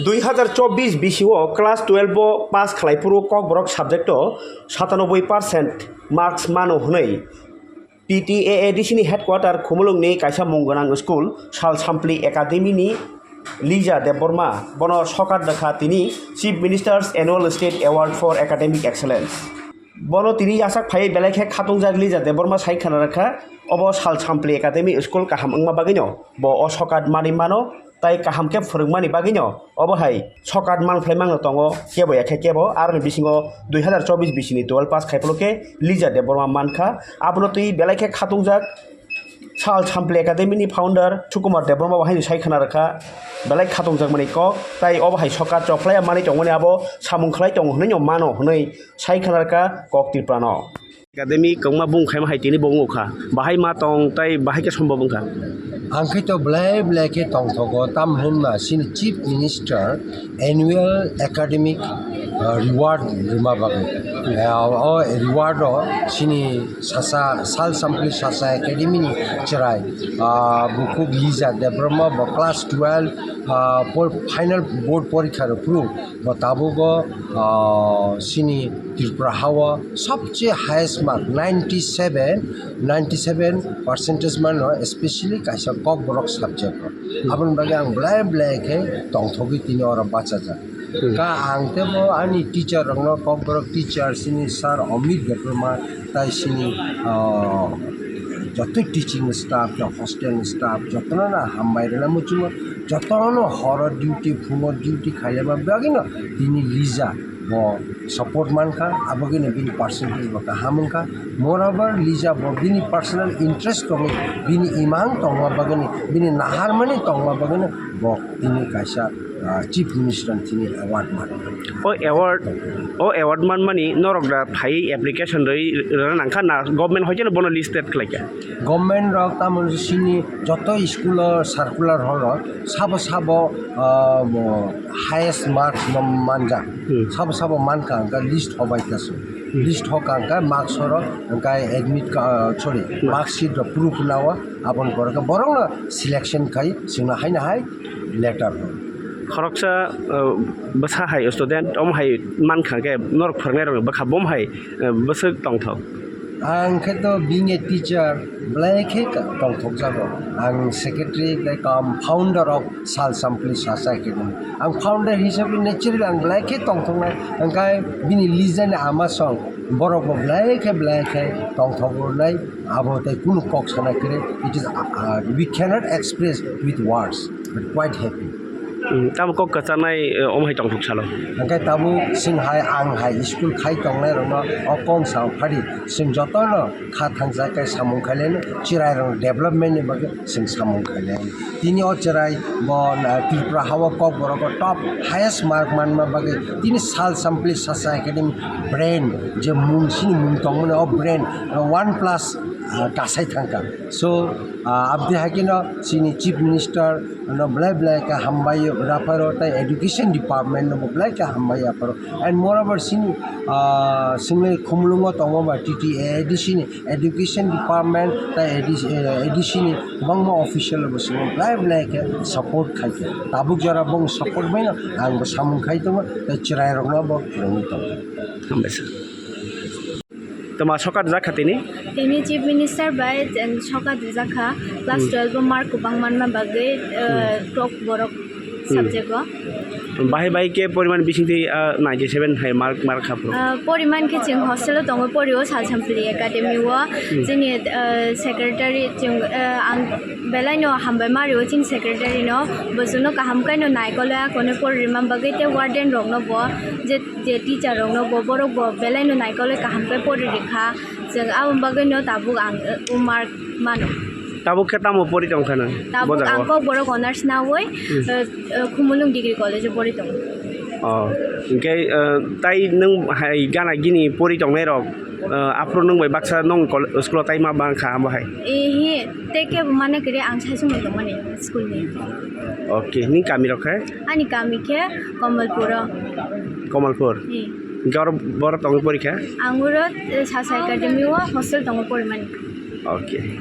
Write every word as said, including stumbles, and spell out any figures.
Dui hazar chobbish bisio class twelve o pass khlai phuru Kokborok subject o satanoboi percent marks mano hwnwi T T A A D C ni headquarter Khumulwng ni kaisa mung gwnang school Sal Sampli Academy ni Lija Debbarma bono sokat rwkha tini Chief Minister's Annual State Award for Academic Excellence. Bono tini yachak phaiwi belai khe khatungjak Lija Debbarma sai khna rwkha, obo Sal Sampli Academy school kaham wngma bagwino bo o sokat manwi mano. Tai kaham khe phwrwngmani bagwino obo hai sokat manphlai mangno tongo, kebo ya khe kebo. Aroni bisingo dui hazar chobbish bisini twelve pass khai phuru khe Lija Debbarma mankha. Abono twi belai khe khatungjak Sal Sampli Academy ni founder Sukumar Debbarma bo haino sai khna rwkha, belai khatungjakmani kok. Tai obo hai sokat chophlai manwi tongmani abo samung khlai tongo hwnwi no mano hwnwi sai khna rwkha Kok Tripura no. Academy kwbangma bung khaima hai tini bo wngkha. Bahai ma tong tai bahai khe sombok wngkha. Ang khe to belai belai khe tongthogo, tam hinma chini Chief Minister annual academic, uh, reward rwma bagwi. Uh, o reward o chini sasa Sal Sampli Sasa Academy ni chwrai, uh, bukhuk Lija Debbarma bo class twelve, uh, por-, final board porikha rw phuru bo tabuk o, uh, chini Tripura ha o sobse highest mark ninety seven, ninety seven percentage mano, especially kaisa Kokborok subject o. Aboni bagwi ang belai belai khe tongthogwi tini oro bachajak. Hmm. Ka ang tebo ani teacher rokno, Kokborok teacher, chini sir Amit Debbarma, tai chini, ah, joto teaching staff, hostel staff, jotono no hambai rwna muchungo, jotono horo duty, phungo duty khailema bagwino tini Lija bo support mankha, abagwino bini percentage bo kaham wngkha. Moreover, Lija bo bini personal interest tongwi, bini imang tongma bagwino, bini naharmani tongma bagwino bo tini kaisa, ah, Chief Minister ni tini award mankha. O award, o award manmani norok da phaiwi application rwi rwna nangkha na government hoikeno bono listed khlaikha? Government rok tamoni sini joto school o circular horo sabo sabo, ah, mo-, highest marks no manjak. Hmm. Sabo sabo mankha hwnkhe list hobai kasu. Hmm. List hoka hwnkhe marks oro hwnkhe admit ka-, ah, sorry, hmm, mark sheet rok proof nao aboni borok borokno selection khai chwngno haino hai letter ho. Khoroksa, uh, bwsa hai student, omo hai mankha khe norok phwrwngnairokni bwkha bom hai, uh, bwswk tongthok. Ang khe to being a teacher, belai khe ka-, tongthokjago. Ang secretary tei kam founder of Sal Sampli Sasa Academy. Ang founder hisabe naturally ang belai khe tongthoknai. Hwnkhe bini Lijani ama song borok bo belai khe, belai khe tongthoknai. Abo tei kunu kok sana kwrwi. It is, uh, uh, we cannot express with words, but quite happy. Hmm, tamo kok kwchanai, eh, omo hai tongthok salo. Hwnkhe tabuk chwng hai, ang hai school khai tongnai rokno o kong sa phadi, chwng jotono kha thangjak khe samung khailai no, chwrai rok development ni bagwi chwng samung khailai. Tini o chwrai bo, na, Tripura ha o Kokborok o top highest mark manma bagwi tini Sal Sampli Sasa Academy brand je mung chini mung tongmani o brand, uh, one plus, uh, kasai thangkha. So, uh, abdi hai kheno chini Chief Minister no belai belai khe hambai o, rapharo tei education department no bo belai khe hambai apharo. And moreover chini, ah, chini Khumulwngo tongo ba T T A A D C ni education department tei A D C, eh, A D C ni kwbangma official bo chwngno belai belai khe support khai khe. Tabuk jora bong support bai no ang bo samung khai tongo tei chwrai rokno bo rwngwi tongo. Hambai sir. Toma sokat jakha tini? Tini Chief Minister bai, um, sokat jakha, class Hmm. twelve o mark kwbang manma bagwi, uh, Hmm. top borok Hmm. subject o. Bahai bahai khe poriman bisingtwi, uh, ninety seven hai mark, mark khapro? Uh, poriman khe chwng hostel o tongo, pori o Sal Sampli Academy o. Hmm. Chini, uh, secretary chwng, uh, ang belai no hambai ma rio chini secretary no, bo chwngno kaham khe no naikol ya kono pori rwma bagwi tei warden rok no bo je je teacher rok no bo borok bo belai no naikol khe kaham khe pori rikha. Chwng aboni bagwi no tabuk ang, eh, o mark mano. Tabuk khe tamo pori tongkha nang? Tabuk bo jaga ang o? Kokborok honours nawi, Hmm. eh, eh, Khumulwng Degree College o pori tongo. Oh, hwnkhe, eh, tai nwng hai gana gini pori tongnai rok, eh, aphuru nwng bai baksa nwng kol-, school o tai ma bang kha amo hai? Ehe, tei kebo mana kwrwi ang saichung tongmani school ni. Okay, nini kami rok khe? Ani kami khe Kamalpur o. Kamalpur? Ee. Hingke oro boro tongwi porikha? Ang oro, eh, Sasa Academy o hostel tongo porimani. Okay.